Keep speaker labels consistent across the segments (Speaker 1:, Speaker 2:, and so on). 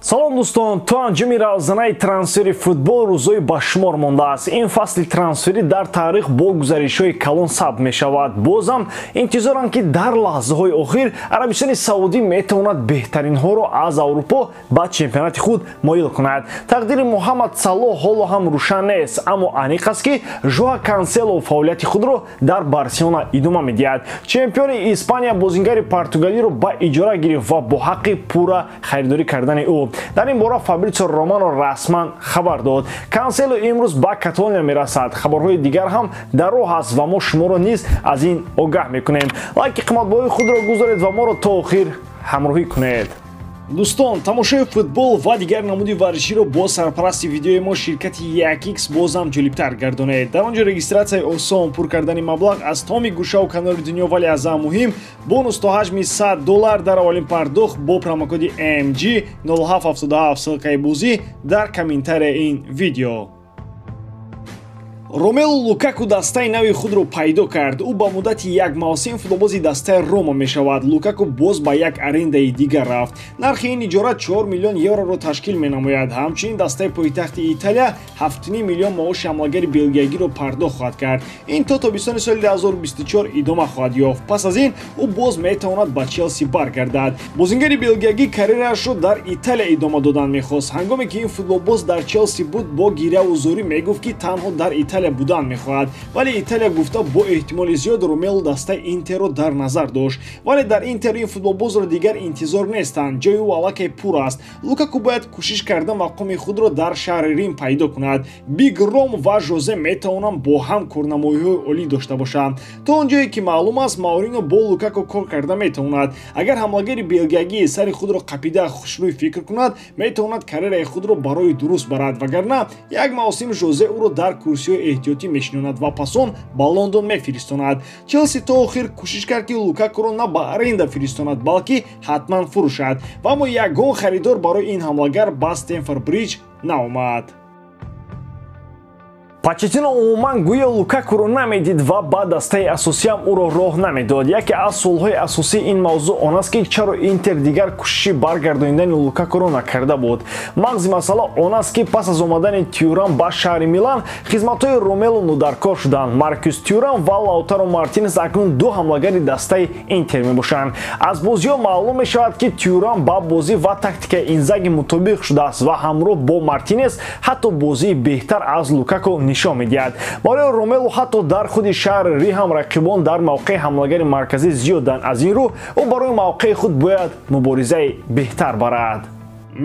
Speaker 1: Салом, дӯстон! То анҷоми равзанаи трансфери футбол рӯзҳои ба шумор мондааст. Ин фасли трансферӣ дар таърих бо гузаришҳои калон сабт мешавад. Бозам интизоранд, ки дар лаҳзаҳои охир Арабистони Саудӣ метавонад беҳтаринҳоро аз Аврупо ба чемпионати худ моил кунад. Тақдири Муҳаммад Салоҳ ҳоло ҳам рӯшан нест, аммо аниқ аст, ки Жоа Кансело фаъолияти худро дар Барселона идома медиҳад. Чемпиони Испания бозингари португалиро ба иҷора гирифт ва бо ҳаққи пурра харидорӣ кардани ӯ. Дар ин бора Фабритсио Романо расман хабар дод. Кансело имрӯз ба Каталония мерасад. Хабарҳои дигар ҳам дар роҳ аст ва мо шуморо низ аз ин огаҳ мекунем. Лайки қиматбоҳои худро гузоред ва моро то охир ҳамроҳӣ кунед. Дӯстон, тамошои футбол ва дигар намуди варзиширо бо сарпарасти видеои мо, ширкати 1x, бозам ҷолибтар гардонед. Дар он ҷо регистратсияи осон, пур кардани маблағ аз томи гӯшаву канори дунё, вале аз ҳама муҳим, бонус то ҳаҷми 100 доллар дар аввалин пардохт бо промокоди MG 0777. Ссылкаи бозӣ дар комментарияи ин видео. Ромелу Лукаку дастаи нави худро пайдо кард. Ӯ ба муддати як мавсим футболбози дастаи Рома мешавад. Лукаку боз ба як арендаи дигар рафт. Нархи ин иҷора 4 миллион евроро ташкил менамояд. Ҳамчунин дастаи пойтахти Италия 7,5 миллион маоши ҳамлагари белгиягиро пардохт хоҳад кард. Ин то тобистони соли 2024 идома хоҳад ёфт. Пас аз ин ӯ боз метавонад ба Челси баргардад. Бозингари белгиягӣ карьераашро дар Италия идома додан мехост. Ҳангоме ки ин футболбоз дар Челси буд, бо гиряву зорӣ мегуфт, ки танҳо дар Италия будан мехоҳад. Вале Италия гуфта, бо эҳтимоли зиёд Ромелу дастаи Интерро дар назар дошт. Вале дар Интер ин футболбозро дигар интизор нестанд, ҷои ӯ аллакай пур аст. Лукаку бояд кӯшиш карда мақоми худро дар шаҳри Рим пайдо кунад. Биг Ром ва Жозе метавонанд бо ҳам корнамоиҳои олӣ дошта бошанд. То он ҷое ки маълум аст, Маурино бо Лукаку кор карда метавонад. Агар ҳамлагари белгиягӣ сари худро қапида хушрӯй фикр кунад, метавонад карьераи худро барои дуруст барад, вагарна як мавсим Жозе ӯро дар курсиҳои эҳтиётӣ мешинонад ва пас он ба Лондон мефиристонад. Челси то охир кӯшиш кард, ки Лукакуро на ба аренда фиристонад, балки ҳатман фурӯшад, ва аммо ягон харидор барои ин ҳамлагар ба Стемфорд Бриҷ наомад. Почеттино умуман гӯё Лукакуро намедид ва ба дастаи асосиам ӯро роҳ намедод. Яке аз суолҳои асосии ин мавзӯъ он аст, ки чаро Интер дигар кӯшиши баргардонидани Лукакуро накарда буд. Мағзи масъала он аст, ки пас аз омадани Тюрам ба шаҳри Милан хизматҳои Ромелу нодаркор шуданд. Маркус Тюрам ва Лаутаро Мартинес акнун ду ҳамлагари дастаи Интер мебошанд. Аз бозиҳо маълум мешавад, ки Тюрам ба бозӣ ва тактикаи Инзаги мутобиқ шудааст ва ҳамроҳ бо Мартинес ҳатто бозии беҳтар аз Лукаку нишон медиҳад. Барои Ромелу ҳатто дар худи шаҳри Рим ҳам рақибон дар мавқеи ҳамлагари марказӣ зиёданд. Аз ин рӯ ӯ барои мавқеи худ бояд муборизаи беҳтар барад.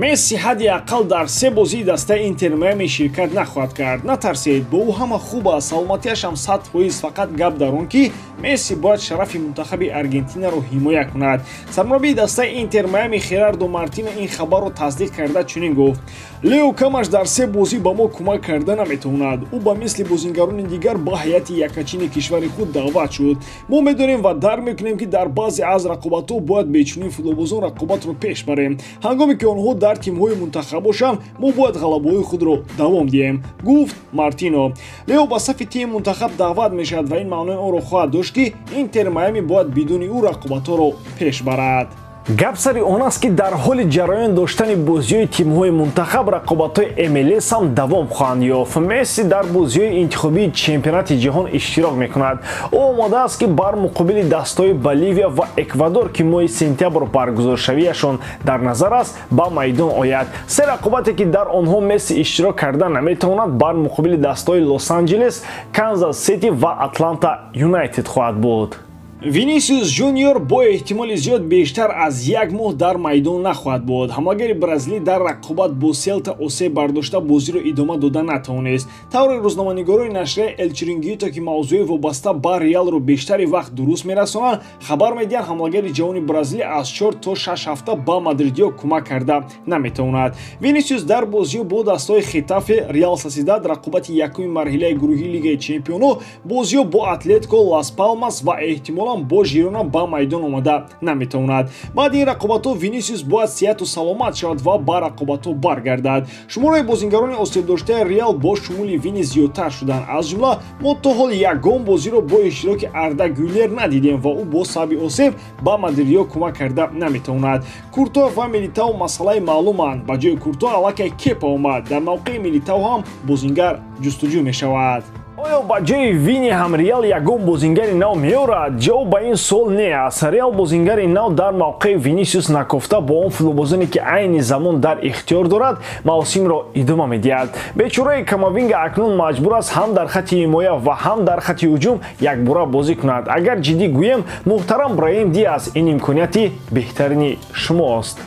Speaker 1: Месси ҳадди ақал дар се бозии дастаи Интер Майами ширкат нахоҳад кард. Натарсед, бо ӯ ҳама хуб аст, саломатиаш ҳам 100%. Фақат гап дар он, ки Месси бояд шарафи мунтахаби Аргентинаро ҳимоя кунад. Сармураббии дастаи Интер Майами Херардо Мартино ин хабарро тасдиқ карда, чунин гуфт: «Лео камаш дар се бозӣ ба мо кӯмак карда наметавонад. Ӯ ба мисли бозингарони дигар ба ҳайати якачини кишвари худ даъват шуд. Мо медонем ва дарк мекунем, ки дар баъзе аз рақобатҳо бояд бе чунин футболбозон рақобатро пеш барем. Ҳангоме ки онҳо дар тимҳои мунтахаб бошанд, мо бояд ғалабаҳои худро давом диҳем», гуфт Мартино. Лео ба сафи тими мунтахаб даъват мешавад ва ин маънои онро хоҳад дошт, ки Интер Майами бояд бидуни ӯ рақобатҳоро пеш барад. Гап сари он аст, ки дар ҳоли ҷараён доштани бозиҳои тимҳои мунтахаб рақобатҳои МЛС ҳам давом хоҳанд ёфт. Месси дар бозиҳои интихобии чемпионати ҷаҳон иштирок мекунад. Ӯ омода аст, ки бар муқобили дастҳои Боливия ва Эквадор, ки моҳи сентябр баргузоршавиашон дар назар аст, ба майдон ояд. Се рақобате, ки дар онҳо Месси иштирок карда наметавонад, бар муқобили дастҳои Лос-Анҷелес, Канзас Сити ва Атланта Юнайтед хоҳад буд. Винисиус Жуниор бо эҳтимоли зиёд бештар аз як моҳ дар майдон нахоҳад буд. Ҳамлагари бразилӣ дар рақобат бо Селта осеб бардошта, бозиро идома дода натавонист. Тавре рӯзноманигорони нашрияи Эл Чирингито, ки мавзӯи вобаста ба Реалро бештари вақт дуруст мерасонанд, хабар медиҳанд, ҳамлагари ҷавони бразилӣ аз 4 то 6 ҳафта ба мадридиё кӯмак карда наметавонад. Винисиус дар бозиҳо бо дастҳои Хетафе, Реал Сосьедад, рақобати якуми марҳилаи гурӯҳии Лигаи чемпионо, бозиҳо бо Атлетико, Лас Палмас ва эҳтимолан ҳам бо Жирона ба майдон омада наметавонад. Баъди ин рақобатҳо Винисиус бояд сиҳату саломат шавад ва ба рақобатҳо баргардад. Шумораи бозингарони осебдоштаи Реал бо шумули Вини зиёдтар шуданд. Аз ҷумла мо то ҳол ягон бозиро бо иштироки Арда Гюлер надидем ва ӯ бо сабаби осеб ба мадридиҳо кӯмак карда наметавонад. Куртуа ва Милитао масъалаи маълуманд. Ба ҷои Куртуа аллакай Кепа омад. Дар мавқеи Милитао ҳам бозингар ҷустуҷӯ мешавад. Оё ба ҷои Вини ҳам Реал ягон бозингари нав меорад? Ҷавоб ба ин суол не аст. Реал бозингари нав дар мавқеи Винисиус накофта бо он футболбозоне ки айни замон дар ихтиёр дорад, мавсимро идома медиҳад. Бечораи Камавинга акнун маҷбур аст ҳам дар хатти ҳимоя ва ҳам дар хатти ҳуҷум якбора бозӣ кунад. Агар ҷиддӣ гӯем, муҳтарам Браҳим Диас, ин имконияти беҳтарини шумост.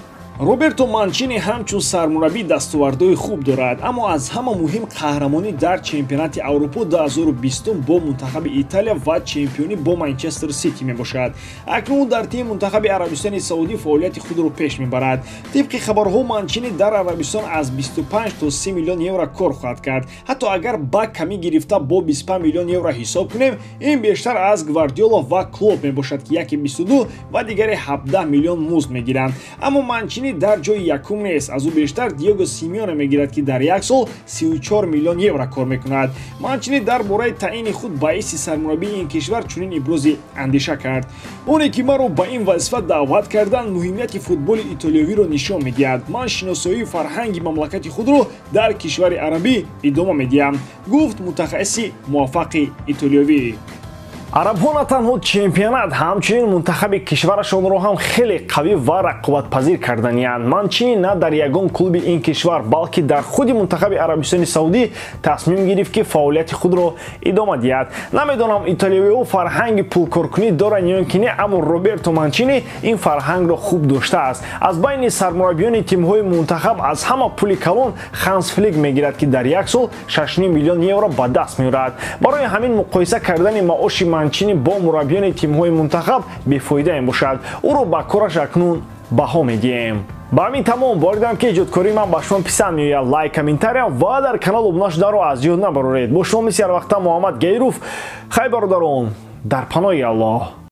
Speaker 1: Роберто Манчини ҳамчун сармураббӣ дастовардҳои хуб дорад, аммо аз ҳама муҳим қаҳрамонӣ дар чемпионати Аврупо 2020 бо мунтахаби Италия ва чемпионӣ бо Манчестер Сити мебошад. Акнун дар тими мунтахаби Арабистони Саудӣ фаъолияти худро пеш мебарад. Тибқи хабарҳо, Манчини дар Арабистон аз 25 то 30 миллион евро кор хоҳад кард. Ҳатто агар ба камӣ гирифта бо 25 миллион евро ҳисоб кунем, ин бештар аз Гвардиола ва Клоп мебошад, ки яке 22 ва дигаре 17 миллион музд мегиранд. Аммо Манчини дар ҷои якум нест. Аз ӯ бештар Диего Симеоне мегирад, ки дар як сол 34 миллион евро кор мекунад. Манчини дар бораи таъини худ ба ҳайси сармураббии ин кишвар чунин ибрози андеша кард: оне ки маро ба ин вазифа даъват карданд, муҳимияти футболи итолиёвиро нишон медиҳад. Ман шиносоии фарҳанги мамлакати худро дар кишвари арабӣ идома медиҳам, гуфт мутахассиси муваффақи итолиёвӣ. Арабҳо на танҳо чемпионат, ҳамчунин мунтахаби кишварашонро ҳам хеле қавӣ ва рақобатпазир карданиянд. Манчини на дар ягон клуби ин кишвар, балки дар худи мунтахаби Арабистони Саудӣ тасмим гирифт, ки фаъолияти худро идома диҳад. Намедонам, итолиёвиҳо фарҳанги пулкоркунӣ доранд ё ки не, аммо Роберто Манчини ин фарҳангро хуб доштааст. Аз байни сармураббиёни тимҳои мунтахаб аз ҳама пули калон Ханс Флик мегирад, ки дар як сол 6,5 миллион евро ба даст меорад. Барои ҳамин муқоиса кардани маоши Манчини бо мураббиёни тимҳои мунтахаб бефоида мебошад. Ӯро ба кораш акнун баҳо медиҳем. Ба ҳамин тамом. Боридам, ки эҷодкории ман ба шумо писанд меояд. Лайк, комментария ва дар канал обуна шуданро аз ёд набароред. Бо шумо мисли ҳарвақта Муҳаммад Гайров. Хайр, бародарон, дар паноҳи Аллоҳ.